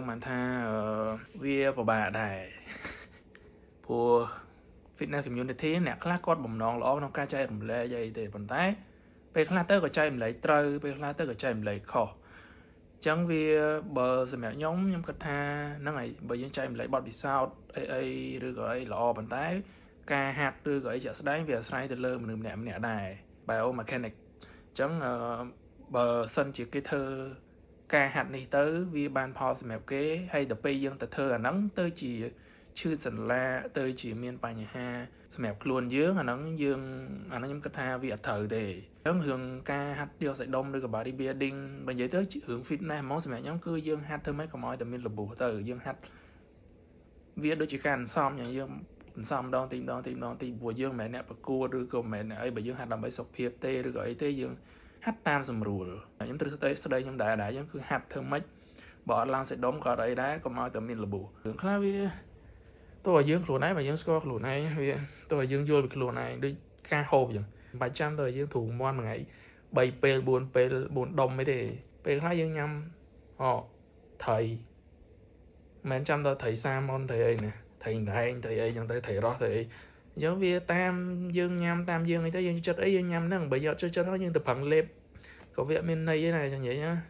បានថាវាពិបាកដែរព្រោះ fitness community អ្នកខ្លះគាត់បំណងល្អក្នុងការចែករំលែកអីទេប៉ុន្តែពេលខ្លះទៅក៏ចែករំលែកត្រូវពេលខ្លះទៅក៏ចែករំលែកខុសអញ្ចឹងវាបើសម្រាប់ខ្ញុំខ្ញុំគិតថាហ្នឹងហើយបើយើងចែករំលែកបទពិសោធន៍អីអីឬក៏អីល្អប៉ុន្តែការហាត់ឬក៏អីជាក់ស្ដែងវាអាស្រ័យទៅលើមនុស្សម្នាក់ម្នាក់ដែរ biomechanic អញ្ចឹងអឺបើសិនជាគេធ្វើការហាត់នេះទៅវាបានផលសម្រាប់គេហើយដល់ពេលយើងទៅធ្វើអាហ្នឹងទៅជាឈឺសន្លាក់ទៅជាមានបញ្ហាសម្រាប់ខ្លួនយើងអាហ្នឹងយើងអាហ្នឹងខ្ញុំគិតថាវាអត់ត្រូវទេអញ្ចឹងរឿងការហាត់យកសាច់ដុំឬក៏ body building បើនិយាយទៅរឿង fitness ហ្មងសម្រាប់ខ្ញុំគឺយើងហាត់ធ្វើម៉េចកុំឲ្យតែមានរបួសទៅយើងហាត់វាដូចជាការអន្សំយ៉ាងយើងអន្សំម្ដងទីម្ដងទីម្ដងទីព្រោះយើងមិនមែនអ្នកប្រកួតឬក៏មិនមែនអ្នកអីបើយើងហាត់ដើម្បីសុខភាពទេឬក៏អីទេយើងហាត់តាមសម្រួលខ្ញុំត្រូវស្ដីស្ដីខ្ញុំដែរដែរយើងគឺហាត់ធ្វើម៉េចបើអត់ឡើងសាច់ដុំក៏អត់អីដែរកុំឲ្យតែមានរបួសរឿងខ្លះវាទោះឲ្យយើងខ្លួនឯងបើយើងស្គាល់ខ្លួនឯងវាទោះឲ្យយើងយល់ពីខ្លួនឯងដូចការហូបអញ្ចឹងមិនបាច់ចាំទៅឲ្យយើងទ្រូងមាន់មួយថ្ងៃ3ពេល4ពេល4ដុំអីទេពេលខ្លះយើងញ៉ាំអូត្រីមិនចាំដល់ត្រីសាម៉ុនត្រីអីណាត្រីណែងត្រីអីចឹងទៅត្រីរ៉ស់ត្រីអីអញ្ចឹងវាតាមយើងញ៉ាំតាមយើងអីទៅយើងចិត្តអីយើងញ៉ាំហ្នឹងបើយើងអត់ចូលចិត្តហើយយើងទៅប្រឹងលេបក៏វាអត់មានន័យទេណាចឹងនិយាយណា។